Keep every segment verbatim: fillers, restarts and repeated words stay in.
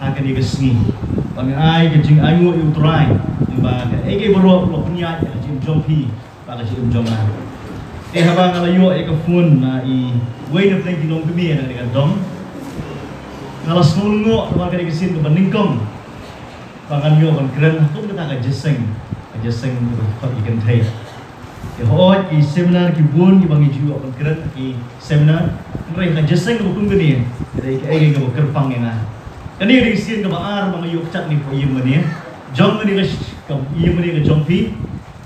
Ha kane ka sngi ba nga ai ka jingainguh ïa U Trai, ba kaei kaei baroh u la pynïaid ïa ka jingim jong phi bad ka jingim jong nga. Te haba nga la ïoh ïa ka phone na iwei na pdeng ki longkmie na ka dong, nga la sngew lyngngoh namar kane ka sien kaba nyngkong ba ngan ïoh ban kren ha kum kata ka jingïaseng, ka jingïaseng kaba khot ïa ka kynthei. Te hooid, ki seminar ki bun kiba ngi ju ïoh ban kren, ki seminar, hynrei ha ka jingïaseng kaba kum kane ka dei kaei kaei kaba kyrpang ïa nga. Kane ka dei ka sien kaba ar ba nga ïoh kjat ne hapoh ïing mane jong kane ka sh-, ka ïing mane ka jong phi.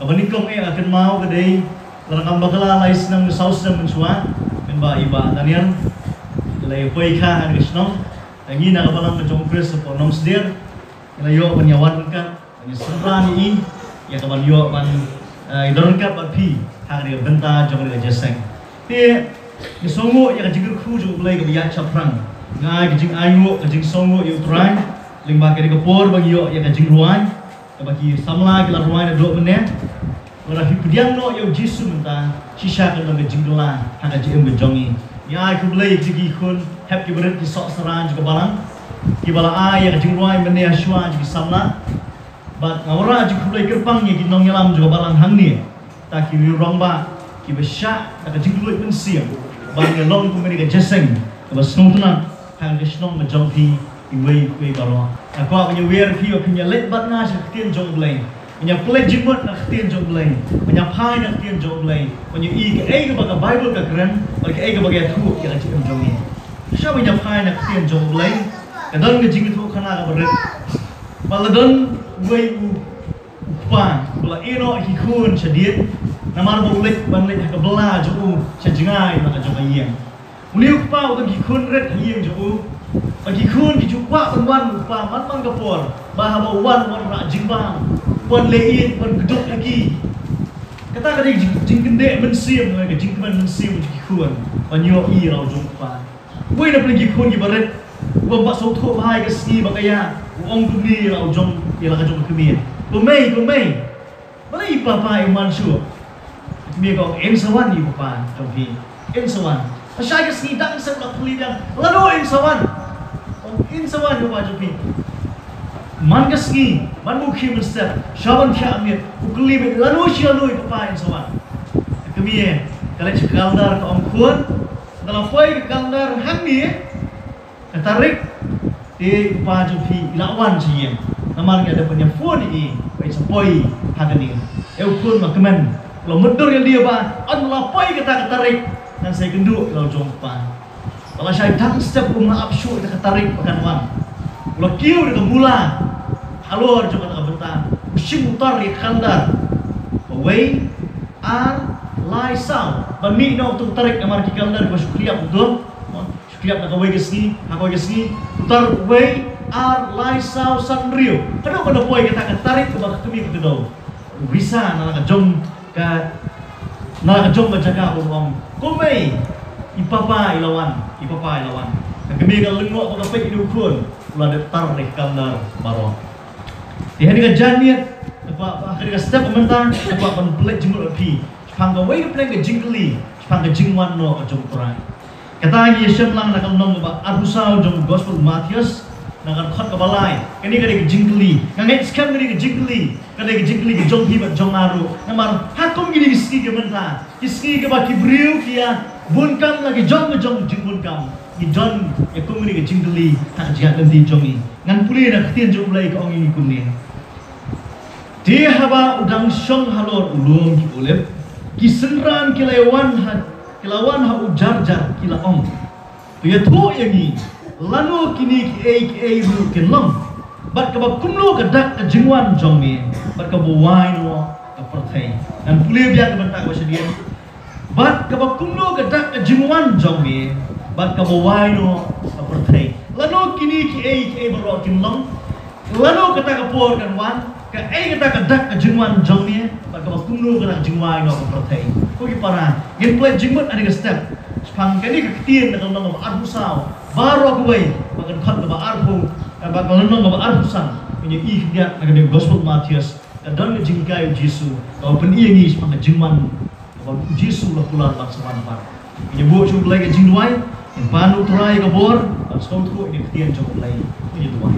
Kaba nyngkong eh nga kynmaw ka dei lada ngam bakla lai snem ne saw snem mynshuwa, mynba i Bah Daniel i la ïa poi kha ha kane ka shnong. Te ngi na ka balang ka jong U Khrist hapoh Nongshder ngi la ïoh ban ïa wan ryngkat, ban ïa synran ïa i ïa kaban ïoh ban, eh, ïa don ryngkat bad phi ha kane ka bynta jong kane ka jingïaseng. Te ngi sngewnguh ïa ka jingkyrkhu jong U Blei kaba ïaid shaphrang. Nga ai ka jingainguh, ka jingsngewnguh ïa U Trai lyngba kane ka por ba ngi ïoh ïa ka jingrwai kaba ki samla ki la rwai naduh mynne. Lada phi pdiang noh ïa U Jisu mynta, shisha kan don ka jingkylla ha ka jingim ka jong ngi. Ngi ai khublei ïa ki khun hep ki barit, ki sohsarong jong ka balang kiba la ai ïa ka jingrwai mynne ha shuwa jong ki samla. Bad nga wanrah jingkhublei kyrpang ïa ki nongïalam jong ka balang hangne, ta ki riew rangbah kiba shah da ka jingkylluid mynsiem ban ïalong kum kane ka jingïaseng kaba sngewtynnat ha ka shnong ka jong phi iwei pa iwei baroh. Nga kwah ban ïawer ïa phi ba phin ïaleit bad nga sha ka ktien jong U Blei, ban ïa pynleit jingmut na ka ktien jong U Blei, ban ïa phai na ka ktien jong U Blei, ban ïa i kaei kaba ka Baibl ka kren bad kaei kaba ka ïathuh ïa ka jingim jong ngi. Sha ban ïa phai na ka ktien jong U Blei, ka don ka jingïathuhkhana kaba rit ba la don uwei u u kpa uba la ïehnoh ïa ki khun shadien namar ba u leit ban leit ha ka bylla jong u sha jngai na ka jong ka ïing. Une u kpa u don ki khun rit ha ïing jong u, bad ki khun ki ju kwah ban wan u kpa man man ka por, ba haba u wan, u wan rah jingbam, u wan leh ïeit, u wan kdup ha ki. Kata ka dei jing, jingkyndit mynsiem, ka jingkmen mynsiem jong ki khun ban ïohi ïa la u jong u kpa. Uwei na pdeng ki khun kiba rit, uba sngewthuh bha ïa ka sngi ba ka ïa, u ong kumne ïa la u jong, ïa la ka jong ka kmie: Ko mei, ko mei, balei i papa im wan shuh? Ka kmie ka ong: Yn sa wan i papa jong phi, yn sa wan. Lashai ka sngi dang sep la pynlong biang, lano yn sa wan? Ong: Yn sa wan i papa jong phi. Man ka sngi, man u khie mynstep, sha ban thiah miet, u kylli beit lano shi lano i papa yn sa wan. Ka kmie ka leit sha ka kaldar, ka ong: Khun, lada la poi ka kaldar hangne, ka tarik, te u pa jong phi i la wan sha ïing. Namar nga dei ban ïa phone ïa i ba i sa poi ha kane. Ïa u khun ma kmen, u la mutdur ïa lade ba ynda la poi kata ka tarik, ngan sa ïakynduh ïa la u jong u kpa. Ba lashai dang step um la ap shuh ïa ka tarik ba kan wan. U la kiew da ka mula halor jong kata ka bynta, u shim u tar ïa ka kaldar. Ba wei, ar, lai, saw. Ban mih noh utu u tarik namar ki kaldar kiba shu khliap utu. Shu khliap na kawei ka sngi ha kawei ka sngi. U tar wei, ar, lai, saw, san, hynriew. Haduh ban da poi kata ka tarik kaba ka kmie ka kdew, u risa na la ka jong ka, na la ka jong ka jaka, u ong: Ko mei, i papa i la wan, i papa i la wan. Ka kmie ka lyngngoh bad ka peit ïa u khun, u la dep tar ïa ka kaldar baroh. Te ha kane ka janmiet, te kwah, ha kane ka step mynta, te kwah ban pynleit jingmut bad phi shaphang kawei ka pleng ka jingkylli shaphang ka jingwan noh ka jong U Trai. Kata ngi ïa shem lang na ka lynnong kaba arphew saw jong u Gospel Mathaios, na ka dkhot kaba lai. Kane ka dei ka jingkylli. Nga ngeit skhem ka dei ka jingkylli, ka dei ka jingkylli ka jong phi bad jong nga ruh. Namar ha kum kine ki sngi ki mynta, ki sngi kiba ki briew ki ïa bun kam la ki jong ka jong jingbun kam, ngi don ïa kum kine ki jingkylli ha ka jingïaid lynti jong ngi. Ngan pule na ka ktien jong U Blei, ka ong ïa ngi kumne: Te haba u dang shong halor u lum ki Olib, ki synran ki la wan ha, ki la wan ha u jar jar, ki la ong: To ïathuh ïa ngi, lano kine kiei kiei ruh kin long? Bad kaba kumno ka dak ka jingwan jong me? Bad kaba wai noh ka pyrthei. Ngan pule biang ka bynta kaba shadien. Bad kaba kumno ka dak ka jingwan jong me? Bad kaba wai noh ka pyrthei. Lano kine kiei kiei baroh kin long? Lano kata ka por kan wan? Kaei kata ka dak ka jingwan jong me? Bad kaba kumno ka dak jingwai noh ka pyrthei? Ko ki para, ngin pynleit jingmut ha kane ka step shaphang kane ka ktien na ka lynnong kaba arphew saw baroh kawei, bad ka dkhot kaba arphew, bad ka lynnong kaba arphew san. Ngin ïa i khyndiat na kane ka Gospel Mathaios, ka don ka jinghikai u Jisu kaba pyni ïa ngi shaphang ka jingwan kaba u Jisu u la kular ban sa wan pat. Ngin ïa buh sha U Blei ka jingduwai. Ban u Trai ka bor, ban sngewthuh ïa ka ktien jong U Blei. Ïa u Trai.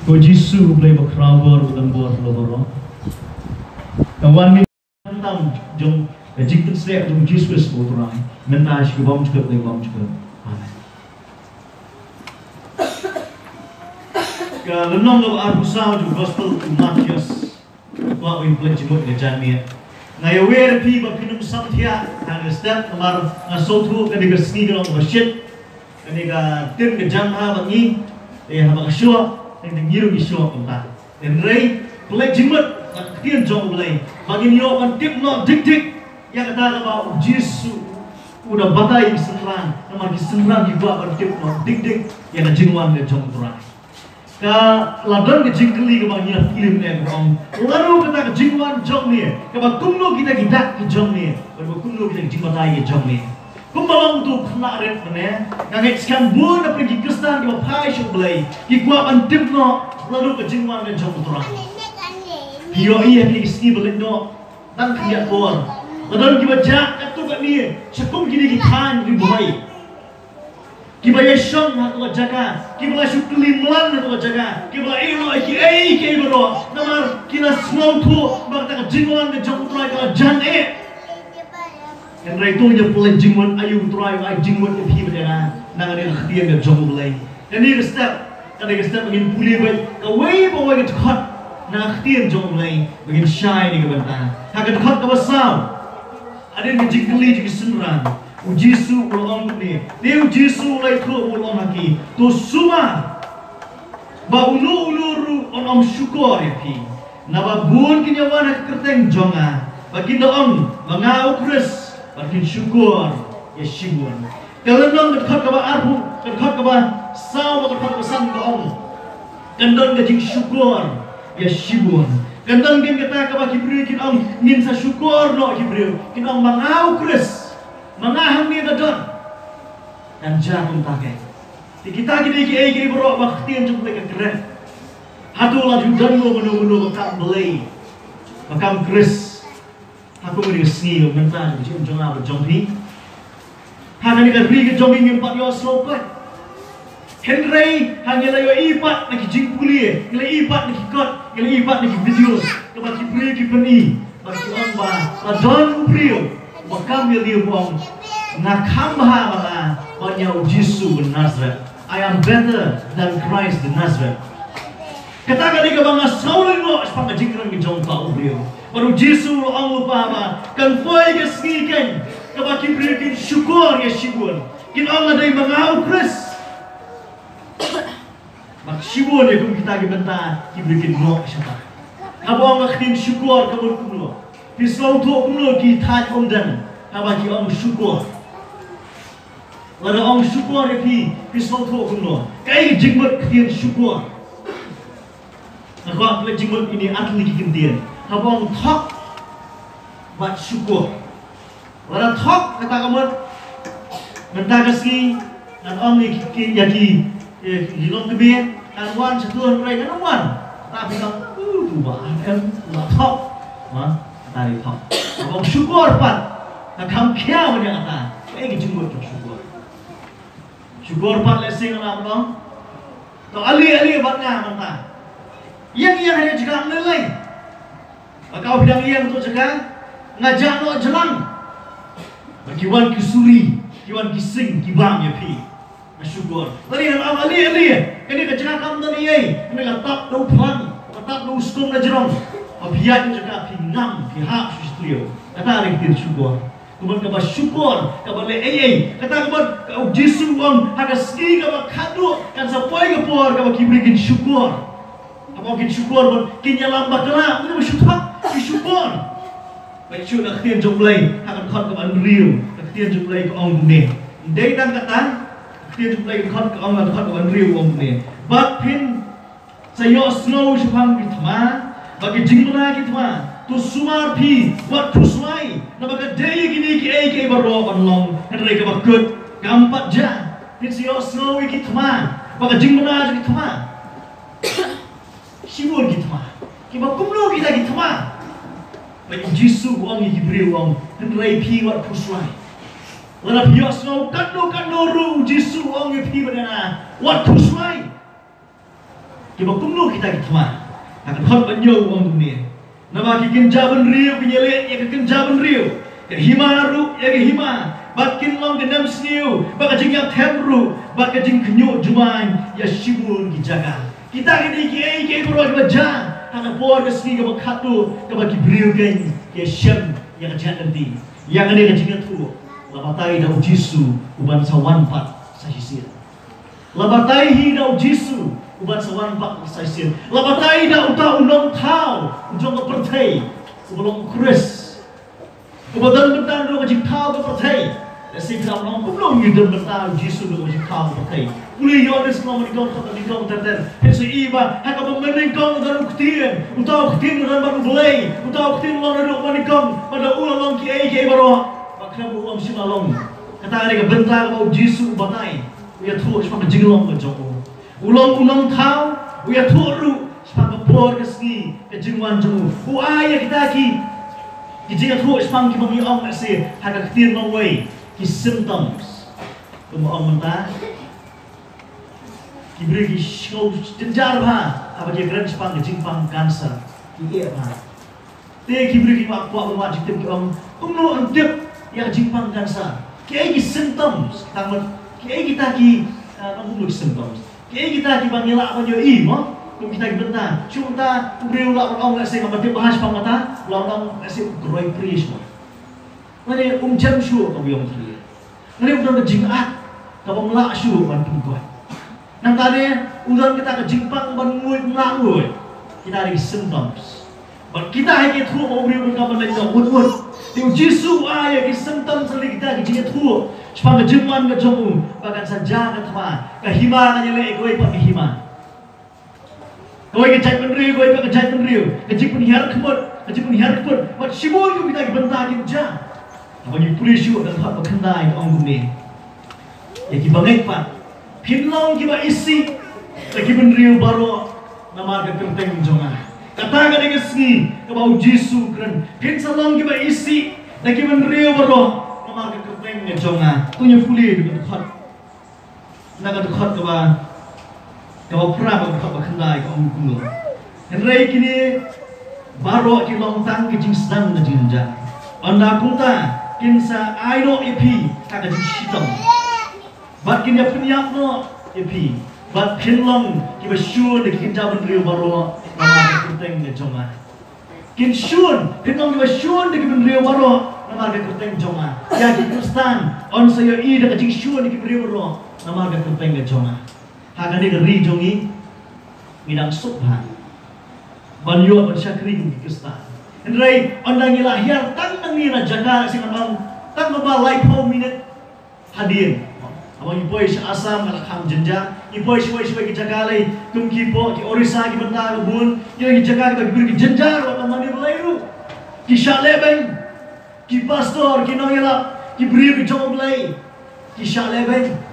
Ko Jisu U Blei ba khraw bor, u don bor, u don bor. Ka wan ni tam jong ka jingpynshlur jong Jisu Khrist U Trai. Mynta shi bam jukut, lei bam jukut. Amen. Ka lynnong kaba arphew saw jong Gospel u Mathaios. Kwah u pynjah jingmut ka jingmut. Nga ïawer ïa phi ba phin ym sam thiah ha kane ka step namar nga sngewthuh kane ka sngi ka long kaba shit. Kane ka ktien ka jam ha ba ngi, eh, ha ba ka shuwa, kane ka ngi ruh ngi shuwa kumta. Hynrei pynjah jingmut ka ktien jong U Blei ba ngin ïoh ban tip noh dik dik ïa kata kaba U Jisu u da batai ïa ki synran, namar ki synran ki kwah ban tip noh dik dik ïa ka jingwan ka jong U Trai. Ka la don ka jingkylli kaba ngi la pule mynne ka ong, lano kata ka jingwan jong me, kaba kumno kita ki dak ki jong me, kaba kumno kita ki jingbatai ki jong me. Kumba long uto u khynnah rit mynne, nga ngeit skhem bun na pdeng ki Khristan kiba phai sha U Blei ki kwah ban tip noh lano ka jingwan ka jong U Trai. Ki ïohi ha kine ki sngi ba leit noh, tang khyndiat por. La don kiba jah katto katne sha kum kine ki thaiñ ri Bhoi. Kiba ïashong ha kata ka jaka, kiba la shu kylli mlan ha kata ka jaka, kiba la ïeh noh ïa kiei kiei baroh, namar ki la sngewthuh ba kata ka jingwan ka jong U Trai ka la jan eh. Hynrei to ïa pynleit jingmut, aïu U Trai u ai jingmut ïa phi bad ïa nga na kane ka ktien ka jong U Blei. Kane ka step, kane ka step ba ngin pule beit kawei pa kawei ka dkhot na ka ktien jong U Blei ba ngin shai ïa kane ka bynta. Ha ka dkhot kaba saw, hadien ka jingkylli jong ki synran, U Jisu u la ong kumne, te U Jisu u la ïathuh u la ong ha ki, to sumar ba uno uno ruh un ym shukor ïa phi. Naba bun kin ïa wan ha ka kyrteng jong nga, ba kin da ong ba nga u Khrist, ba kin shukor ïa shibun. Ka lynnong ka dkhot kaba arphew, ka dkhot kaba saw bad ka dkhot kaba san ka ong, kan don ka jingshukor ïa shibun. Kan don kin kata kaba ki briew kin ong, ngin sa shukor noh ki briew, kin ong ba nga u Khrist, ba nga hangne da don. Kan jia kumta keiñ. Te kita ki dei kiei kiei baroh ba ka ktien jong U Blei ka kren. Hato la ju don mano mano ba kam Blei, ba kam Khrist ha kane ka sngi mynta jong nga bad jong phi? Ha kane ka ri ka jong ngi ngim pat ïohsngew pat. Hynrei ha ngi la ïohi pat na ki jingpule, ngi la ïohi pat na ki kot, ngi la ïohi pat na ki video kaba ki briew ki pyni. Ba ki ong ba la don u briew ba kam ïa lade u ong, nga kham bha ba nga ban ïa u Jisu u Nasaret. I am better than Christ the Nazarene. Kata ka dei kaba nga sngewlyngngoh shaphang ka jingkren ka jong uta u briew. Bad u Jisu u la ong lypa ba kan poi ka sngi keiñ kaba ki briew kin shukor ïa shibun, kin ong lade ba nga u Khrist. Bad shibun ïa kum kita ki bynta ki briew kin ngoh shata. Haba ong ka ktien shukor ka mut kumno? Phi sngewthuh kumno ki thaiñ Umden haba ki ong shukor? Lada ong shukor ïa phi, phi sngewthuh kumno? Kaei ka jingmut ka ktien shukor? Nga kwah pynleit jingmut ïa kine ar tylli ki kyntien. Haba ong thok bad shukor. Lada thok kata ka mut, mynta ka sngi ngan ong ïa ki, ki, ïa ki, ïa ki longkmie, ngan wan sha tu hynrei ngan ym wan. Kata phi ong, uh, tu ba em, la thok. Ma, kata ri thok. Haba ong shukor pat, nga kham khia ban ïa kata. Kaei ka jingmut jong shukor? Shukor pat lehse ngan ong, to ale ale bad nga mynta. Ïeng ïeng ha jaka, ym lei lei. Ba ka phi dang ïeng ha tu jaka, nga jah noh jlang. Ba ki wan ki suri, ki wan ki sing, ki bam ïa phi. Nga shukor. Lane ngan ong ale ale, kane ka jaka kam don ei ei, kane ka tap da u phlang, ka tap da u skum da jrong. Ba phi ïaid ha jaka phi ngam, phi hap shu shu. Kata ka dei ka ktien shukor. Ka mut kaba shukor, kaba leh ei ei. Kata ka mut ka u Jisu u ong ha ka sngi kaba khatduh kan sa poi ka por kaba ki briew kin shukor. Haba kin shukor mut kin ïalam bakla, mut ba shu thok, ki shukor. Ba shu na ka ktien jong U Blei ha ka dkhot kaba hynriew, ka ktien jong U Blei ka ong kumne. Dei tang kata, ka ktien jong U Blei ka dkhot ka ong, ka dkhot kaba hynriew ka ong kumne. Bad phin sa ïohsngew shaphang ki thma bad ki jingbna ki thma. To sumar phi, wat phuslai, naba ka dei ïa kine kiei kiei baroh ban long, hynrei kaba kut kam pat jia. Phin sa ïohsngew ïa ki thma bad ka jingbna jong ki thma. Shibun ki thma. Kiba kumno kita ki thma? Bad u Jisu u ong ïa ki briew u ong, hynrei phi wat phuslai. Lada phi ïohsngew katno katno ruh u Jisu u ong ïa phi bad ïa nga, wat khuslai. Kiba kumno kita ki thma? Ha ka dkhot ba hynñiew u ong kumne: Namar ki kynja bynriew kin ïaleh ïa ka kynja bynriew, ka hima ruh ïa ka hima, bad kin long ka nemsniew bad ka jingïap them ruh, bad ka jingkhynñiuh jumai ïa shibun ki jaka. Kita ki dei kiei kiei baroh kiba jia ha ka por ka sngi kaba khatduh kaba ki briew keiñ ki ïashem ïa ka jingïaid lynti. Ïa kane ka jingïathuh la batai da u Jisu u ban sa wan pat sa shisien. La batai hi da u Jisu u ban sa wan pat sa shisien. La batai da uta u nongthaw u jong ka pyrthei, uba long u Khrist, uba don bynta na ka jingthaw ka pyrthei. Lehse phi la ong, kumno ngi don bynta u Jisu na ka jingthaw ka pyrthei? Pule ïa u Ïoannis lynnong ba nyngkong, dkhot ba nyngkong ter ter. Phin sa ïohi ba ha kaba mynnyngkong u don u Ktien, uta u Ktien u don bad U Blei, uta u Ktien u long naduh mynnyngkong, bad da u la long kiei kiei baroh, bad khlem da u ym shym la long. Kata ka dei ka bynta kaba u Jisu u batai. U ïathuh shaphang ka jinglong ka jong u. U long u nongthaw, u ïathuh ruh shaphang ka por ka sngi ka jingwan jong u. U ai ïa kita ki, ki jingïathuh shaphang kiba ngi ong lehse ha ka ktien nongwei, ki symptoms. Kumba ong mynta, ki briew ki sngew jynjar bha haba ki kren shaphang ka jingpang cancer, ki ïeh bha. Te ki briew ki kwah, kwah ban wad jingtip, ki ong, kumno yn tip ïa ka jingpang cancer? Kiei ki symptoms, tang mut kiei kita ki, ah, kumno ki symptoms? Kiei kita kiba ngi lah ban ïohi, mo? Kum kita ki bynta. Shu mynta u briew u lah ban ong, lehse, ngam tip bha shaphang kata, u lah ban ong, lehse, u kroi priest, mo. Lane um jem shuh ka biang thri. Lane um don ka jingak kaba ym lah shuh ban pynkoit. Nangta ne u don kata ka jingpang ban nguid, ym lah nguid. Kita dei ki symptoms. Bad kita ha ki ïathuh ba u briew u donkam ban leit noh wut wut. Te u Jisu u ai ïa ki symptoms lane kita ki jingïathuh shaphang ka jingwan ka jong u, ba kan sa jia ka thma, ka hima kan ïaleh ïa kawei pat ka hima, kawei ka jaitbynriew, kawei pat ka jaitbynriew, ka jingpynhiar khmut, ka jingpynhiar khmut, bad shibun kum kita ki bynta kin jia. Haba ngi pule shuh na dkhot ba khyndai ka ong kumne: Ïa kiba ngeit pat, phin long kiba isih da ki bynriew baroh namar ka kyrteng jong nga. Kata ka dei ka sngi kaba u Jisu u kren, phin sa long kiba isih da ki bynriew baroh namar ka kyrteng jong nga. To ngin pule na ka dkhot, na ka dkhot kaba, kaba phra bad ka dkhot ba khyndai ka ong kumno: Hynrei kine baroh ki long tang ki jingsdang ka jingjynjar. Ynda kumta kin sa ai noh ïa phi ha ka jingshitom, bad kin ïapynïap noh ïa phi, bad phin long kiba shun da ki kynja bynriew baroh namar ka kyrteng ka jong nga. Kin shun, phin long kiba shun da ki bynriew baroh namar ka kyrteng jong nga. Ïa ki Khristan yn sa ïohi da ka jingshun da ki bynriew baroh namar ka kyrteng ka jong nga. Ha kane ka ri jong ngi, ngi dang suk bha ban ïoh ban shakri kum ki Khristan. Hynrei ynda ngi la hiar tang nangne na jaka, lehse ngan ong tang kumba laiphew minit hadien. Haba ngi poi sha Assam, nga la kham jynjar. Ngi poi shawei shawei ki jaka lei, kum ki poi ki Orissa, ki bynta ka bun. Ki, ki jaka kiba ki briew ki jynjar wat ban mane Blei ruh. Ki shah lehbeiñ. Ki pastor, ki nongïalap, ki briew ki jong U Blei, ki shah lehbeiñ.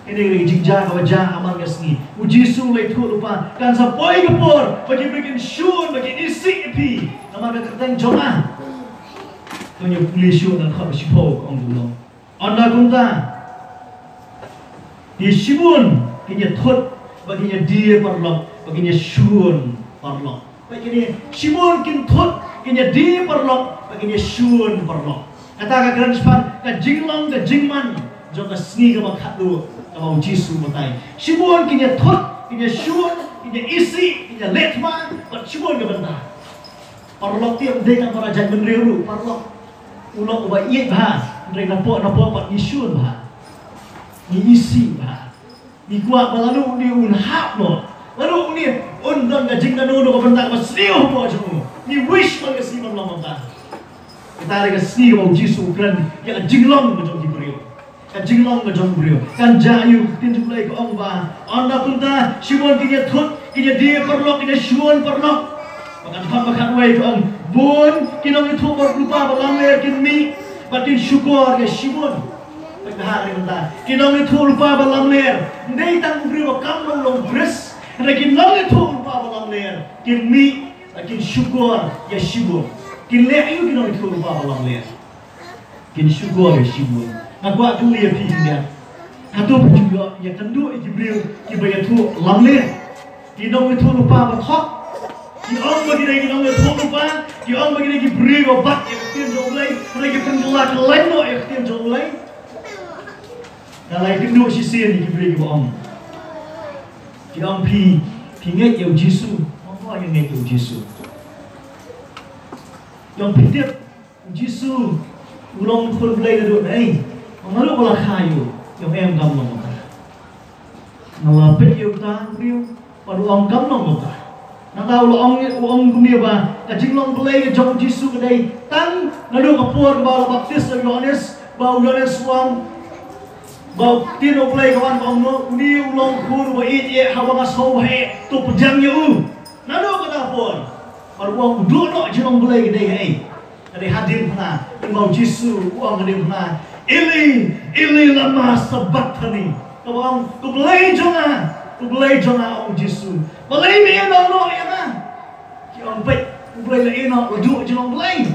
Kane ka dei ka jingjia kaba jia ha man ka sngi. U Jisu u la ïathuh lypa, kan sa poi ka por ba ki briew kin shun, ba kin isih ïa phi namar ka kyrteng jong nga. To ngin pule shuh na ka dkhot ba shiphew, ka ong kumno: Ynda kumta, te shibun kin ïathut bad kin ïadie paralok bad kin ïashun paralok. Bad kine, shibun kin thut, kin ïadie paralok bad kin ïashun paralok. Kata ka kren shaphang ka jinglong ka jingman jong ka sngi kaba khatduh kaba u Jisu u batai. Shibun kin ïathut, kin ïashun, kin ïaisih, kin ïaleh thma, bad shibun ka bynta. Paralok te ym dei tang para jaitbynriew ruh, paralok u long uba ïeit bha, hynrei napoh napoh pat ngi shun bha, ngi isih bha. Ngi kwah ba lano une un hap noh, lano une un don ka jingkano noh ka bynta kaba sniew hapoh jong u. Ngi wish ban ka sngi ban long kumta. Kata dei ka sngi kaba u Jisu u kren ïa ka jinglong ka jong ki briew. Ka jinglong ka jong u briew. Kan jia ïa u ktien jong U Blei ka ong ba, ynda kumta, shibun kin ïathut, kin ïadie paralok, kin ïashun paralok. Bad ka dkhot ba khatwei ka ong, bun ki nongïathuhlypa ba lamler kin mih bad kin shukor ïa shibun. Bad ka ha ka dei kumta, ki nongïathuhlypa ba lamler, ym dei tang u briew ba kam long long Khrist, hynrei ki nongïathuhlypa ba lamler kin mih bad kin shukor ïa shibun. Kin leh aïu ki nongïathuhlypa ba lamler? Kin shukor ïa shibun. Nga kwah kylli ïa phi khyndiat. Hato phi ju ïoh ïakynduh ïa ki briew kiba ïathuh lamler? Ki nongïathuh lypa ba thok. Ki ong ba ki dei ki nongïathuh lypa, ki ong ba ki dei ki briew ba bat ïa ka ktien jong U Blei, hynrei ki pynkylla kyllaiñ noh ïa ka ktien jong U Blei. Nga la ïakynduh shisien ïa ki briew kiba ong. Ki ong phi, phi ngeit ïa U Jisu. Nga ong nga ngeit ïa U Jisu. Ki ong phi tip U Jisu u long u Khun Blei naduh nai. Nga ruh nga la kha ïa u. Ki ong em, kam long kata. Nga la peit ïa uta u briew bad u ong kam long kata. Nangta u la ong, u ong kumne ba ka jinglong Blei ka jong U Jisu ka dei tang naduh ka por ba u la baptis da u Ïohannes, ba u Ïohannes u ong ba u ktien U Blei ka wan ka ong noh, une u long u Khun uba ïeit ïa, haba nga sngew ba heh, to pdiang ïa u. Naduh kata ka por bad u ong u duh noh jinglong Blei ka dei kaei. Ka dei ha diengphna, ynda U Jisu u ong ha diengphna, "Eli, Eli, lama sabakthani?" Kaba ong, "Ko Blei jong nga, ko Blei jong nga," ong U Jisu, "balei me ïehnoh noh ïa nga?" Ki ong, "Peit, U Blei la ïehnoh, la duh jinglong Blei."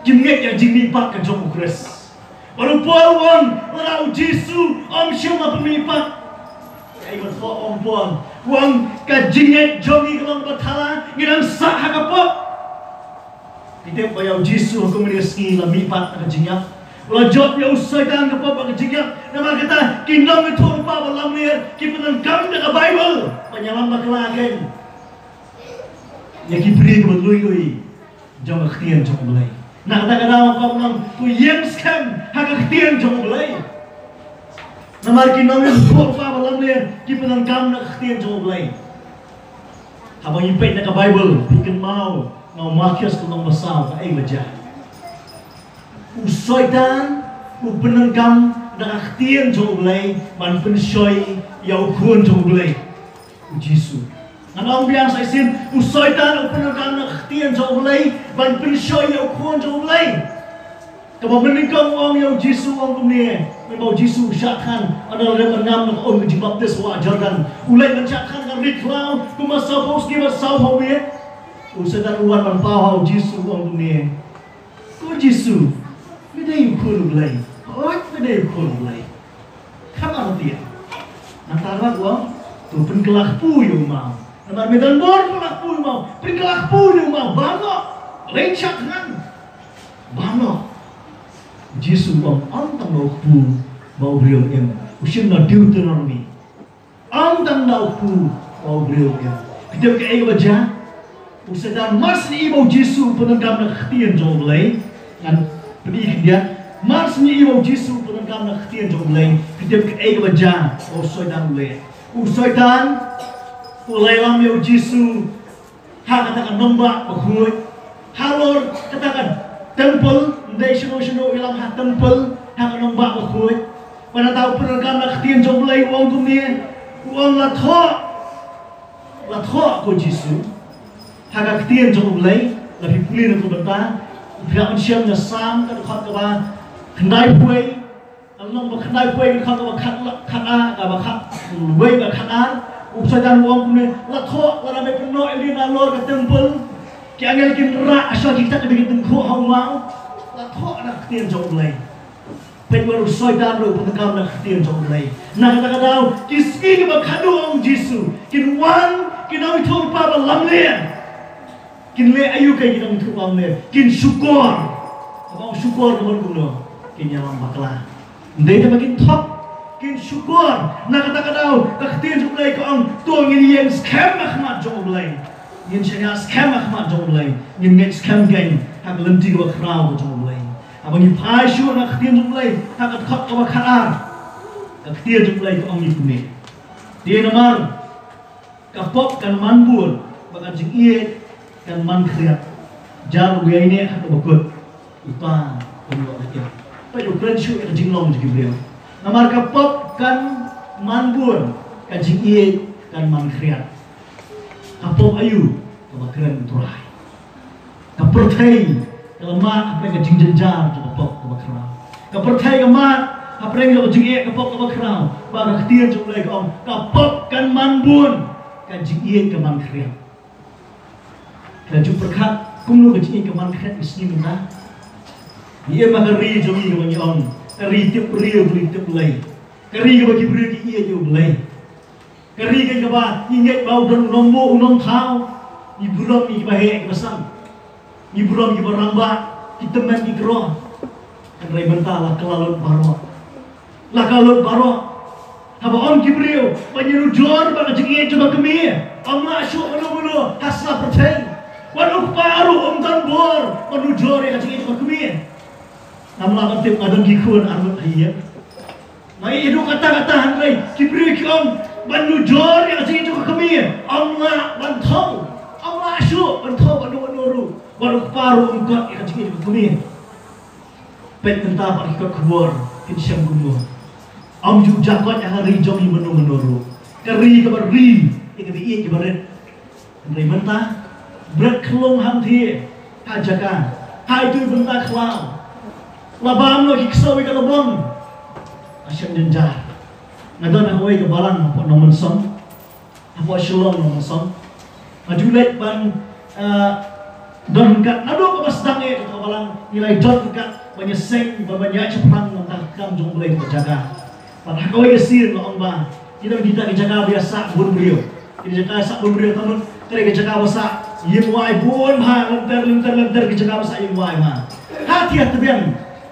Kim ngeit ïa ka jingmihpat ka jong U Khrist. Bad u Paul u ong, lada U Jisu um shym la pynmihpat, kaei ban thoh, ong Paul. U ong, ka jingngeit jong ngi ka long kaba thala, ngi dang sah ha ka pop. Phi tip ba ïa U Jisu ha kum kine ki sngi la mihpat na ka jingïap. U la jop ïa u Soitan ka pop bad ka jingïap. Namar kata ki nongïathuhlypa ba lamler ki pyndonkam da ka Baibl ban ïalam bakla kein ïa ki briew kiba lui lui jong ka ktien jong U Blei. Na kata ka daw, kaba ong, to ïeng skhem ha ka ktien jong U Blei. Namar ki nongïathuhlypa ba lamler ki pyndonkam na ka ktien jong U Blei. Haba ngi peit na ka Baibl, phi kynmaw na u Malkias lynnong ba saw, kaei ba jia? U Soitan u pyndonkam da ka ktien jong U Blei ban pynshoi ïa u Khun jong U Blei, U Jisu. Ngan ong biang sa shisien, u Soitan u pyndonkam da ka ktien jong U Blei ban pynshoi ïa u Khun jong U Blei. Kaba mynnyngkong u ong ïa U Jisu, u ong kumne, mynba U Jisu u shah thngan, ynda u la dep ngam na ka um ka jingbaptis ha wah Jordan, u leit ban shah thngan ha ka ri khlaw kumba sawphew sngi bad sawphew miet. U Soitan u wan ban paw ha U Jisu, u ong kumne, "Ko Jisu, me dei u Khun U Blei. Hooid, me dei u Khun U Blei. Kham artatien." Nangta ruh u ong, "To pynkylla kpu ïa u maw. Namar me don bor, pynkylla kpu ïa u maw. Pynkylla kpu ïa u maw. Bam noh. Leit shah thngan. Bam noh." U Jisu u ong, "Ym tang da u kpu ba u briew im." U shim na Deuteronomi. Ym tang da u kpu ba u briew im. Phi tip kaei kaba jia? U Soitan, mar syn i ba U Jisu u pyndonkam na ka ktien jong U Blei. Ngan pyni khyndiat. Mar syn i ba U Jisu u pyndonkam na ka ktien jong U Blei, phi tip kaei kaba jia ba u Soitan u leh? U Soitan u la ïalam ïa U Jisu ha kata ka nongbah bakhuid, halor kata ka temple, ym dei shano shano, ïalam ha temple, ha ka nongbah bakhuid. Bad nangta u pyndonkam na ka ktien jong U Blei, u ong kumne, u ong, "La thoh, la thoh ko Jisu ha ka ktien jong U Blei." La phi pule na ka bynta, phi hap ban shem na Salm ka dkhot kaba khyndaiphew, ka lynnong ba khyndaiphew, ka dkhot kaba khat, khat ar, kaba khat, wei bad khat ar. U Soitan u ong kumne, "La thoh, lada me pynnoh ïa lade nalor ka temple, ki angel kin rah sha ki kjat, ki tyngkhuh ha u maw. La thoh na ka ktien jong U Blei." Peit wat u Soitan ruh u pyndonkam na ka ktien jong U Blei. Na kata ka daw, ki sngi kiba khadduh, ong Jisu, kin wan ki nongïathuhlypa ba lamler. Kin leh aïu ki nongïathuhlypa ba lamler? Kin shukor. Haba ong shukor ka mut kumno? Kin ïalam bakla. Ym dei tang ba kin thok, kin shukor. Na kata ka daw ka ktien jong U Blei ka ong, to ngin ïeng skhem ha khmat jong U Blei. Ngin shaniah skhem ha khmat jong U Blei. Ngin ngeit skhem kein ha ka lynti kaba khraw ka jong U Blei. Haba ngi phai shuh na ka ktien jong U Blei ha ka dkhot kaba khat ar, ka ktien jong U Blei ka ong ngi kumne, "Te namar ka pop kan man bun, bad ka jingïeit kan man khriat. Jan uei ne ha kaba kut, uta kan ïoh lait im." Peit, u kren shuh ïa ka jinglong jong ki briew. Namar ka pop kan man bun, ka jingïeit kan man khriat. Ka pop aïu? Kaba kren U Trai. Ka pyrthei ka la mad hapdeng ka jingjynjar jong ka pop kaba khraw. Ka pyrthei ka mad hapdeng ka jingeh ka pop kaba khraw. Bad ka ktien jong U Blei ka ong, ka pop kan man bun, ka jingïeit ka man khriat. Ka ju pyrkhat kumno ka jingïeit ka man khriat ka sngi mynta. Ngi im ha ka ri jong ngi kaba ngi ong ka ri tip briew, ka ri tip Blei. Ka ri kaba ki briew ki ïeit ïa U Blei. Ka ri kaba ngi ngeit ba u don u nongbuh u nongthaw. Ngi burom ïa kiba heh kiba san. Ngi burom ïa kiba rangbah, ki tymmen ki kro. Hynrei mynta la ka la lut baroh. La ka la lut baroh. Haba ong ki briew ba ngi nujor bad ka jingïeit jong ka kmie, ym lah shuh mano mano ha sla pyrthei. Wat u kpa ruh um don bor ban nujor ïa ka jingïeit jong ka kmie. Ngam lah ban tip, nga don ki khun ar ngut ha ïing. Nga ïohi haduh katta katta, hynrei ki briew ki ong ban nujor ïa ka jingïeit jong ka kmie, ym lah ban thew. Ym lah shuh ban thew bad uno uno ruh. Wat u kpa ruh um kot ïa ka jingïeit jong ka kmie. Peit mynta bad ki kot khubor kin shem kumno. Ym ju jakot ïa ka ri jong ngi mano mano ruh. Ka ri kaba ri ïa kiba ïeit kiba rit. Hynrei mynta bret khlung hangthie ha jaka, ha itu i bynta khlaw. La bam noh ki ksew ïa ka lbong. Ka shem jynjar. Nga don ha kawei ka balang hapoh Nongmynsong. Hapoh Shillong Nongmynsong. Nga ju leit ban, eh, don ryngkat naduh kaba sdang eh kata ka balang, ngi la ïa don ryngkat ban ïaseng, ban, ban ïaid shaphrang na ka kam jong U Blei ha ka jaka. Bad ha kawei ka sien la ong ba ki don kita ki jaka ba ïasah bun briew. Ki jaka sah bun briew, tang ka dei ka jaka ba sah ïing wai bun bha, lynter lynter lynter ki jaka ba sah ïing wai bha. Ha ki ha tbiang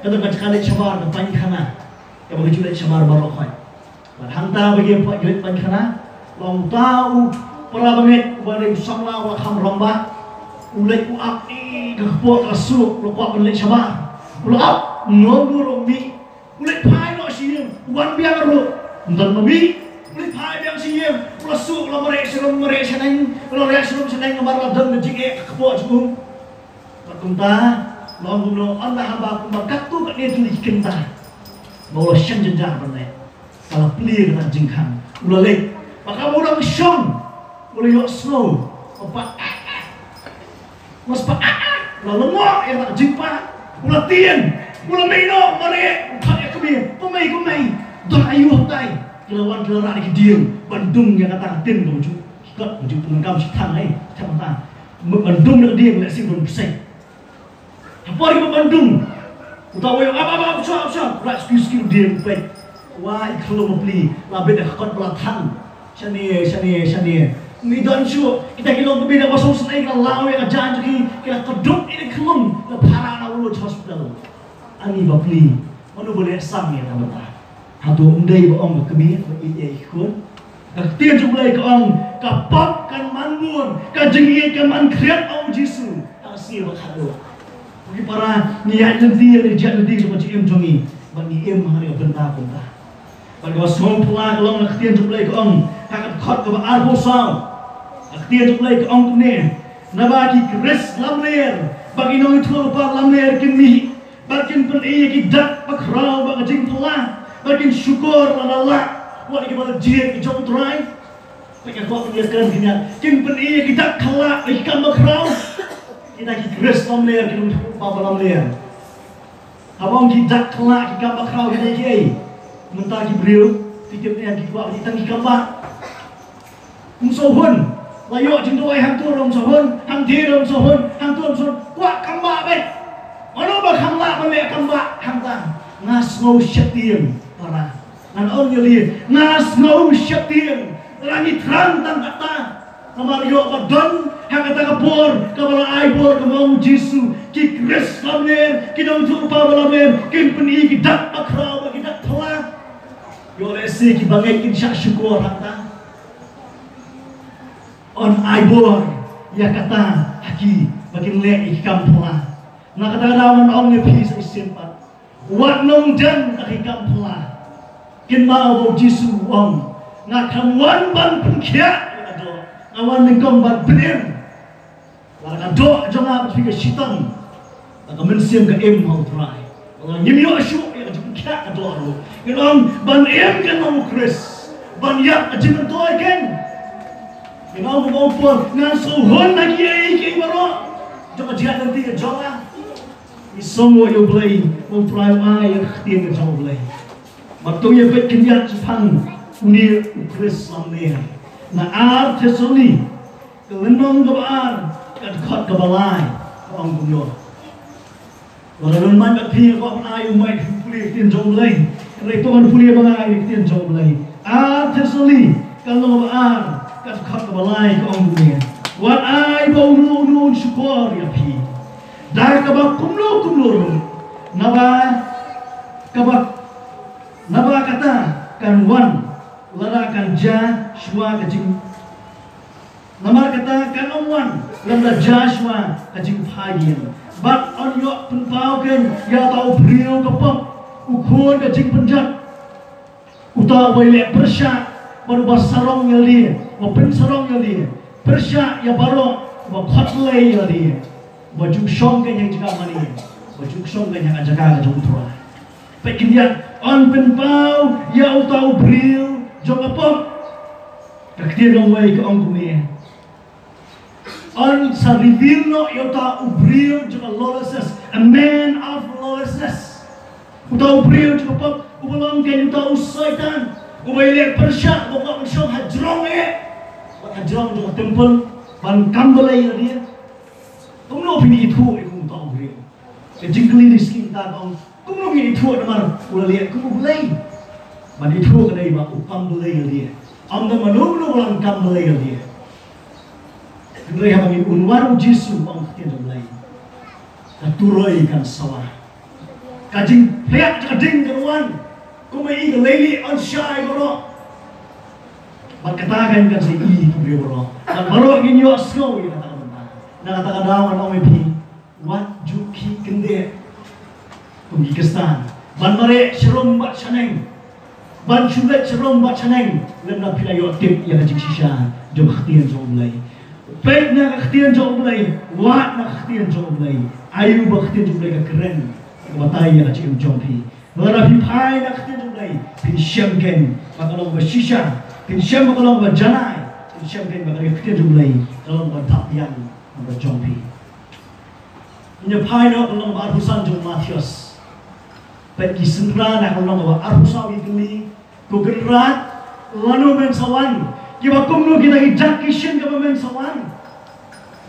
ka don ka jaka leit shabar, ka paikhana. Kaba ka ju leit shabar baroh khoit. Bad hangta ba ki ïa paikhana, la ong uta u para bangeit uba dei u samla uba kham rangbah, u leit u ap ïa ka kpoh ka suk, u la kwah ban leit shabar. U la ap, ym don ruh mih. U leit phai noh sha ïing, u wan biang ruh, ym don ma mih. U leit phai biang sha ïing, u la suk, u la mareh sharum mareh shaneng, u la reh sharum shaneng namar la don ka jingeh ka kpoh jong u. Bad kumta la ong kumno, ynda haba kumba katto katne tylli ki kynta ba u la shem jynjar ban leit, ka la plie kata ka jingkhang. U la leit, bad kaba u dang shong u la ïohsngew ba pat, mas pat, la lyngngoh ïa kata ka jingpah. U la tieng, u la mih noh mareh, u khot ïa ka kmie, kumne kumne, don aïu hangtai. Ki la wan ki la rah da ki dieng ban dung ïa kata ka tin kaba ju, ki kot ba ju pyndonkam shi thang, eh, shi thang kata. Ban dung da ka dieng lehse ban bseiñ. Ha por kiba ban dung, uta u ong ap ap ap, shuwa shuwa, rah skiw skiw dieng, peit. Wah, i khyllung bapli la bit da ka kot ba la thang. Shane shane shane. Ym don shuh, kita ki long kmie da ba sngewsynei ki la law ïa ka jaiñ jong ki, ki la kdup ïa i khyllung, la phara na u hospital. Ani bapli, mano ba leh sam ïa kata mynta? Hato ym dei ba ong ka kmie ba ïeit ïa i khun? Ka ktien jong U Blei ka ong, ka pop kan man bun, ka jingïeit kan man khriat, ong U Jisu. Ka sngewbha khadduh. Ko ki para, ngi ïaid lynti ïa ka jingïeit lynti jong ka jingim jong ngi, bad ngi im ha kane ka bynta kumta. Bad kaba sngewphylla ka long ka ktien jong U Blei ka ong ha ka dkhot kaba arphew saw. Ka ktien jong U Blei ka ong kumne, naba ki Khrist lamler bad ki nongïathuhlypa lamler kin mih, bad kin pyni ïa ki dak bakhraw bad ka jingphylla, bad kin shukor lada lah wat ïa kiba la jied ki jong U Trai. Peit ka kwah pynïakren kynja, kin pyni ïa ki dak khyllah bad ki kam bakhraw. Kita ki Khrist lamler, ki nongïathuhlypa lamler. Haba ong ki dak khyllah, ki kam bakhraw, ki dei kiei? Mynta ki briew, phi tip ne em, ki kwah ki tang ki kam bah. Ym sngewhun. La ïoh jingduwai hangto ruh ym sngewhun, hangthie ruh ym sngewhun, hangto ym sngewhun. Kwah kam bah beit. Mano ba kham lah ban leh kam bah hangta? Nga sngew sheptieng, para. Ngan ong ïa lei, nga sngew sheptieng. Lada ngi thrang tang katta. Namar ïoh ba don ha kata ka por kaba la ai bor, kaba ong U Jisu, ki Khrist lamler, ki nongïathuhlypa ba lamler kin pyni ki dak bakhraw bad ki dak phylla. Ïoh lehse ki bangeit kin shah shukor hangta. Yn ai bor ïa kata ha ki ba kin leh ïa ki kam phylla. Na kata ka daw ngan ong ïa phi sa shisien pat, wat nang don ha ki kam phylla. Kynmaw ba U Jisu u ong, nga khlem wan ban pynkhiah ïa ka doh, nga wan nyngkong ban pynim. Lada ka doh jong nga bad phi ka shitom, lada ka mynsiem ka im ha U Trai, lada ngim ïoh shuh ïa ka jingpynkhiah ka doh ruh, ngin ong ban im keiñ ha U Khrist, ban ïap ka jingmyntoi keiñ. Ngin ong kumba u Paul, ngan sngewhun ha kiei kiei baroh jong ka jingïaid lynti ka jong nga. Ngi sngew ïa U Blei, U Trai u ai ïa ka ktien ka jong U Blei. Bad to ïa peit khyndiat shaphang une U Khrist lamler. Na ar Thessaloni, ka lynnong kaba ar, ka dkhot kaba lai, ka ong kumno. Lada don man bad phi, kwah ban ai u mic pule ktien jong U Blei. Hynrei to ngan pule ba nga ai ktien jong U Blei. Ar Thessaloni ka lynnong ba ar, ka dkhot kaba lai ka ong kumne. Wat ai ba uno uno un shukor ïa phi da kaba kumno kumno ruh. Naba kaba naba kata kan wan lada kan jia shuwa ka jing Namar kata kan ym wan lada jia shuwa ka jingphai ïing. Bad yn ïoh pynpaw kein ïa uta u briew ka pop, u khun ka jingpynjot, uta uba ïaleh pyrshah bad uba sarong ïalade, uba pynsarong ïalade, pyrshah ïa baroh, uba khot Blei ïalade, uba ju shong kein ha jaka mane, uba ju shong kein ha jaka ka jong U Trai. Peit khyndiat, yn pynpaw ïa uta u briew jong ka pop. Ka ktien jong U Blei ka ong kumne. Yn sa reveal noh ïa uta u briew jong ka lawlessness, a man of lawlessness. Uta u briew jong ka pop, uba long kein uta u Soitan, uba ïaleh pyrshah, uba kwah ban shong hajrong eh, bad hajrong jong ka temple, ban kam blei ïa lade. Kumno phin ithuh ïa uta u briew? Ka jingkylli hi skhem ta ka ong, kumno ngin ithuh namar u la leh kum u Blei? Ban ithuh ka dei ba u kam blei ïa lade. Ym don mano mano ba lah kam blei ïa lade. Hynrei haba ngin unwar U Jisu, ong ka ktien jong U Blei, ka turoi kan sawa. Ka jingpyrshah ka ding kan wan. Kumba i ka lei lei yn shai baroh. Bad kata kan kan sa i ki briew baroh. Bad baroh ngin ïohsngew ïa kata ka bynta. Na kata ka daw ngan ong ïa phi, wat ju khih kyndit kum ki Khristan ban mareh sharum bad shaneng, ban shu leit sharum bad shaneng, lymda phi la ïoh tip ïa ka jingshisha jong ka ktien jong U Blei. Peit na ka ktien jong U Blei, wad na ka ktien jong U Blei. Aïu ba ka ktien jong U Blei ka kren, ka batai ïa ka jingim jong phi. Lada phi phai na ka ktien jong U Blei, phin shem kein ba ka long ba shisha, phin shem ba ka long ba janai, phin shem kein ba ka ktien jong U Blei ka long ba thap ïa ka jong phi. Ngin ïa phai noh ka lynnong ba arphew san jong u Mathaios. Peit ki synran na ka lynnong ba arphew saw ki kylli, ko Kynrad, lano men sa wan? Kiba kumno kita ki jaka ki shin kaba men sa wan?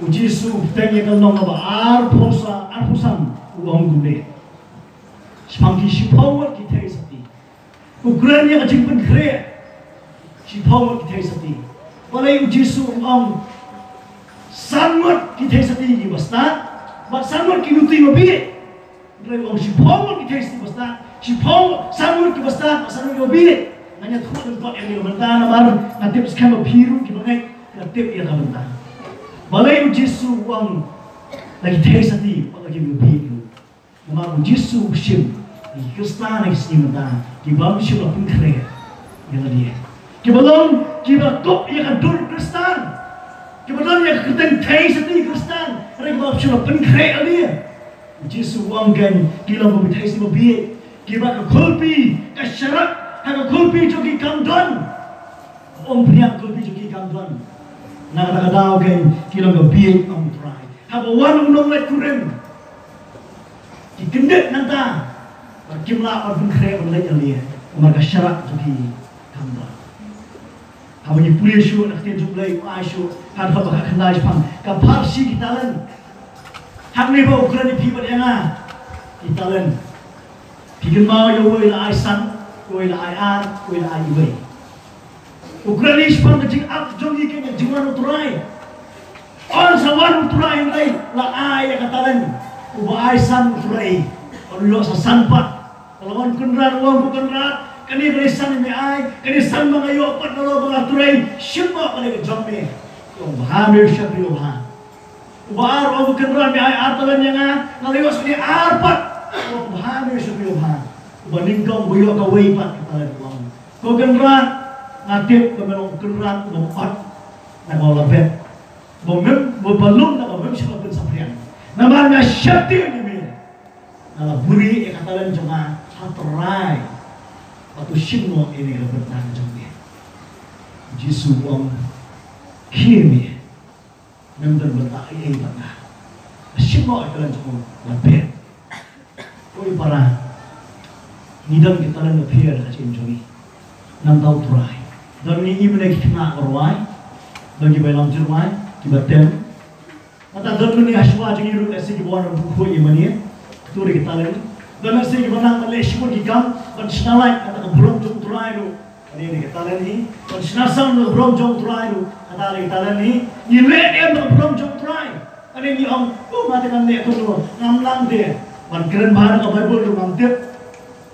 U Jisu u bteng ïa ka lynnong ba arphew sa, arphew san, u ong kumne. Shaphang ki shiphew ngut ki theisotti. U kren ïa ka jingpynkhreh. Shiphew ngut ki theisotti. Balei u Jisu u ong san ngut ki theisotti kiba stad bad san ngut ki luti babieit? Hynrei u ong shiphew ngut ki theisotti ba stad, shiphew, san ngut kiba stad bad san ngut kiba bieit. Nga ïathuh lyngkot ïa kane ka bynta namar nga tip skhem ba phi ruh kiba ngeit phi la tip ïa ka bynta. Balei u Jisu u ong la ki theisotti bad la kiba bieit ruh? Namar u Jisu u shim ïa ki Khristan ha ki sngi mynta kiba ym shym la pynkhreh ïa lade, kiba long kiba tuh ïa ka dur Khristan, kiba don ïa ka kyrteng theisotti Khristan, hynrei kiba ym shym la pynkhreh ïa lade. U Jisu u ong kein ki long kum ki theisotti babieit kiba ka khulpi, ka sharak ha ka khulpi jong ki kam don. Ym pynïap khulpi jong ki kam don. Na kata ka daw kein ki long ka bieit, ong U Trai. Haba wan u nongleit kurim, ki kyndit nangta bad kim lah ban pynkhreh ban leit ïaleh namar ka sharak jong ki kam don. Haba ngi pule shuh na ka ktien jong U Blei, u ai shuh ka dkhot ba khatkhyndai shaphang ka pharshi ki talent. Hangne ba u kren ïa phi bad ïa nga ki talent. Phi kynmaw ïa uwei la ai san, uwei la ai ar, uwei la ai uwei. U kren ïa shaphang ka jingap jong ngi, ka jingwan U Trai. Yn sa wan U Trai, hynrei la ai ïa ka talent. Uba ai san u trei, u ïoh sa san pat. Ka la wan u kynrad, u ong, ko kynrad, kane ka dei san ba me ai, kane san ba nga ïoh pat na la ba nga trei. Shim noh, ka dei ka jong me. Ong, bha, me shakri bha. Uba ar u ong, ko kynrad, me ai ar talent ïa nga, nga la ïoh sa kane ar pat. Ong, bha, me shakri bha. Uba nyngkong u ïoh kawei pat ka talent, u ong, ko kynrad, nga tip ba me long u kynrad uba ot na kaba la bet, ba mem, ba lum na kaba mem shym la pynsaphriang. Namar nga sheptieng ïa me, nga la buhrieh ïa ka talent jong nga ha U Trai. Bad to shim noh ïa kane ka bynta ka jong me. Jisu u ong, khie me, mem don bynta ei ei bad nga. Shim noh ïa ka talent jong u, la bet. Ko i para, ngi don ki talent bapher ha ka jingim jong ngi. Nangta U Trai, don ngi, ngi mynne ki khynnah ba rwai, don kiba ïalam jingrwai, kiba tem. Nangta don mynne ha shuwa jong ngi ruh lehse kiba wan ban khuid ïa mane. Tu dei ka talent. Don lehse kiba nang ban leh shibun ki kam ban shna lait na ka burom jong U Trai ruh. Kane dei ka talent hi. Ban shna sam na ka burom jong U Trai ruh. Kata dei ka talent hi. Ngi leh em na ka burom jong U Trai. Kane ngi ong, "Oh, nga te ngan leh kumno, ngam nang te." Ban kren bha na ka Baibl ruh ngam tip.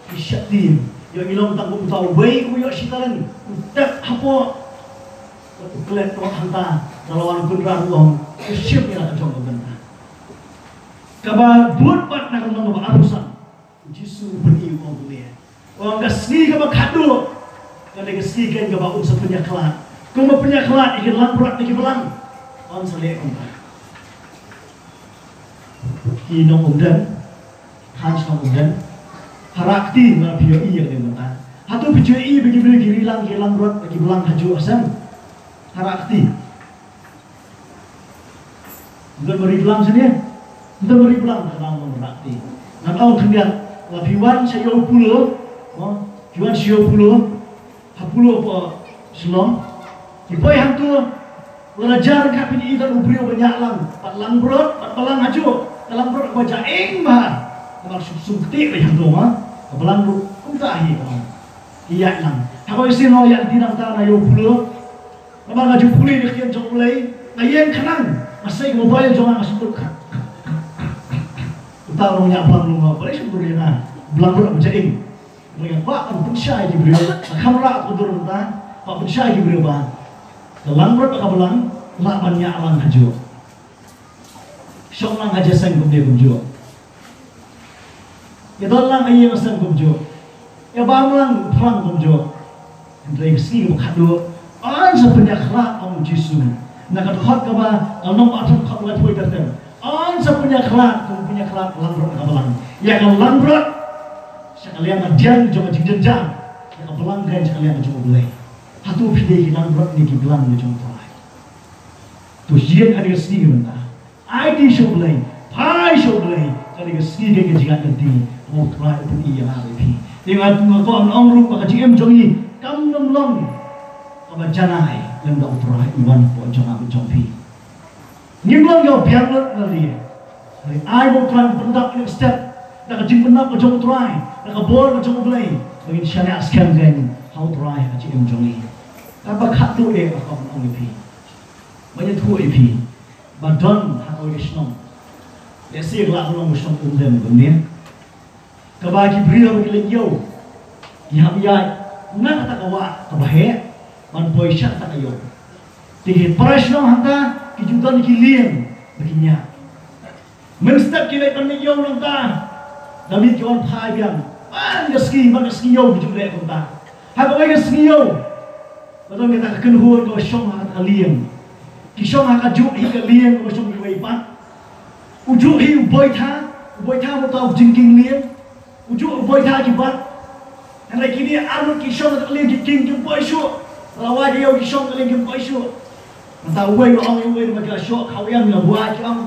Ki shakri ïa ngi long tang kum uta uwei uba ïoh shi talent. U tep hapoh. U klet noh hangta. Ka la wan kynrad u ong, "Ka shim ïa la ka jong ka bynta." Kaba bud pat na ka lynnong kaba arphew san. U Jisu u pyni u ong kumne. U ong ka sngi kaba khatduh ka dei ka sngi keiñ kaba un sa pynïakhlad. Kumba pynïakhlad ïa ki langbrot na ki blang. Un sa leh kumta. Ki nongumden, khan shnong umden. Hara kti, nga phi ïohi ïa kane mynta. Hato phi ju ïohi ba ki briew ki ri lang ki langbrot ki blang ha juh ha sem? Hara kti. Ym don ba ri blang shane. Ym don ba ri blang, ka dang long hara kti. Ngan ong khyndiat, la phi wan sha Ïew Polo, mo, phi wan sha Ïew Polo, ha Polo hapoh Shillong. Ki poi hangto, la jar ka phi i don u briew ba ñiah lang, bad langbrot, bad balang ha juh, ka langbrot kaba jaing bha. Ka bang suk suk kti ba hangto ma, ka balang ruh kumta hi ka bang. Ki ïaid lang. Ha kawei sien ho ïaid lynti nangta na Ïew Polo. Namar nga ju pule ïa ka ktien jong U Blei, nga ïeng khnang, nga sei ka mobile jong nga, nga sngewthuh. Uta u nongñiah balang u ong, balei shu dur ïa nga, balang ruh ba jaing. Nga kwah ban pynshai ki briew, nga kham rah ka dur mynta, kwah pynshai ki briew ba ka langbrot ka balang lah ban ñiah lang ha juh. Shong lang ha jingïaseng kumne kumjuh. Ïa don lang ha ïing ha sem kumjuh. Ïa bam lang phlang kumjuh. Hynrei ka sngi kaba khatduh, yn sa pynïakhlad, ong u Jisu. Na ka dkhot kaba, ka lynnong ba arphew, dkhot ba laiphew wei ter ter. Yn sa pynïakhlad, kum pynïakhlad langbrot na ka balang. Ïa ka langbrot sha ka liang ka diang jong ka jingjynjar. Ïa ka balang keiñ sha ka liang ka jong U Blei. Hato phi dei ki langbrot ne ki balang jong U Trai? To ïeng ha ka sngi mynta. Aiti sha U Blei, phai sha U Blei, ka dei ka sngi ka jingïaid lynti, kaba U Trai u pyni ïa nga bad ïa phi. Te nga, nga kwah ban ong ruh ba ka jingim jong ngi kam nym long kaba janai lem da U Trai u wan hapoh jong nga bad jong phi. Ngim long ïa u biang lut na ri. Hynrei ai ba U Trai un pyndap ïa ka step da ka jingpyndap ka jong U Trai, da ka bor ka jong U Blei, ba ngin shaniah skhem keiñ ha U Trai ha ka jingim jong ngi. Kaba khatduh eh ba kwah ban ong ïa phi, ban ïathuh ïa phi. Ba don ha kawei ka shnong. Lehse ka lah ban long ka shnong Umden kumne. Kaba ki briew ki leit ïew, ki hap ïaid na kata ka wah kaba heh ban poi sha kata ka ïew. Te ki para shnong hangta ki ju don ki lieng ba ki ñiah. Mynstep ki leit ban leit ïew nangta, da miet ki wan phai biang. Man ka sngi, man ka sngi ïew ki ju leh kumta. Ha kawei ka sngi ïew, ba don kata ka kynhun kaba shong ha kata ka lieng. Ki shong ha kajuh hi ka lieng kaba shong kiwei pat. U juh hi u boitha, u boitha uta u jingkieng lieng. U juh u boitha ki bat. Hynrei kine arngut ki shong ha kata ka lieng ki kieng kim poi shuh. La wai ka ïew ki shong ha ka lieng kim poi shuh. Mynta uwei u ong ïa uwei, ba ki la shoh khaw ïang, la buaid ki ong,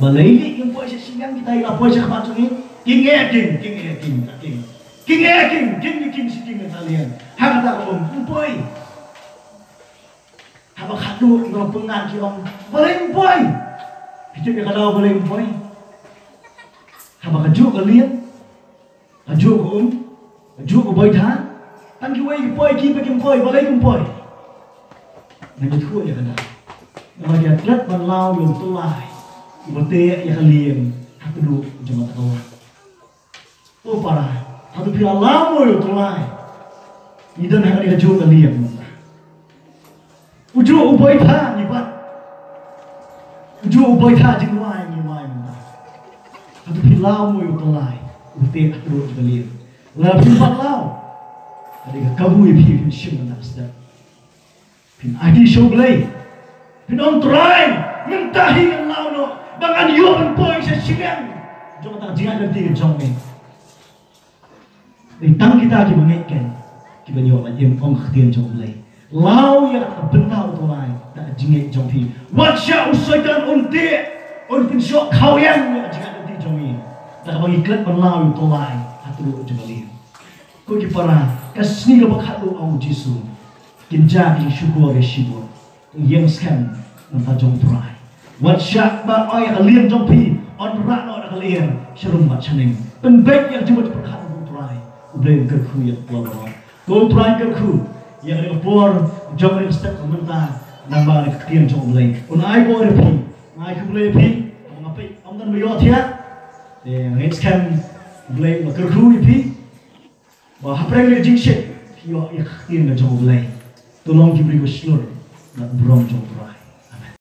balei kim poi sha shiliang, kita ki la poi sha khmat jong ngi. Kieng eh kieng, kieng eh kieng, kieng. Kieng eh kieng, kieng ki kieng shi kieng na ka liang. Ha kata ka um, kim poi. Haba khatduh ki la pyngngad ki ong, balei kim poi? Phi tip ïa ka daw balei kim poi? Haba kajuh ka liang, kajuh ka um, kajuh ka boitha, tang kiwei ki poi, kiba kim poi, balei kim poi? Ngan ïathuh ïa ka daw. Namar ki la klet ban law ïa u tyllai uba teh ïa ka lieng ha kduh jong kata ka wah. O para, hato phi la law mo ïa u tyllai? Ngi don ha kane kajuh ka lieng mynta. U juh u boitha ngi bat. U juh u boitha jingwai ngi wai mynta. Hato phi law mo ïa u tyllai uba teh ha kduh jong ka lieng? Lada phim pat law, ka dei ka kabu ïa phi, phin shim mynta ka step. Phin aiti sha U Blei. Phin ong, Trai, mynta hi ngan law noh ba ngan ïoh ban poi sha shiliang jong kata ka jingïaid lynti ka jong me. Dei tang kita kiba ngeit keiñ kiban ïoh ban im, ong ka ktien jong U Blei. Law ïa ka bynta u tyllai da ka jingngeit jong phi. Wat shah u Soitan un teh, un pynshoh khaw ïang ïa ka jingïaid lynti jong ngi da kaba ngi klet ban law ïa u tyllai ha kduh jong ka lieng. Ko ki para, ka sngi kaba khatduh, ong u Jisu, kin jia ki jingshukor ïa shibun. Ïeng skhem na ka bynta jong U Trai. Wat shah ba oi ka lieng jong phi yn rah noh Ka lyer sharum bad shaneng. Pynbeit ïa ka jingmut jingpyrkhat jong U Trai. U Blei un kyrkhu ïa ka por baroh. Ko U Trai kyrkhu ïa kane ka por jong kane ka step ka mynta. Namar ka ktien jong U Blei un ai bor ïa phi. Nga ai khublei ïa phi. Nga peit ym don ba ïoh thiah. Te nga ngeit skhem U Blei un kyrkhu ïa phi. Ba hapdeng ka jingshit phi ïoh ïa ka ktien ka jong U Blei. To long ki briew ba shlur na ka burom jong U Trai.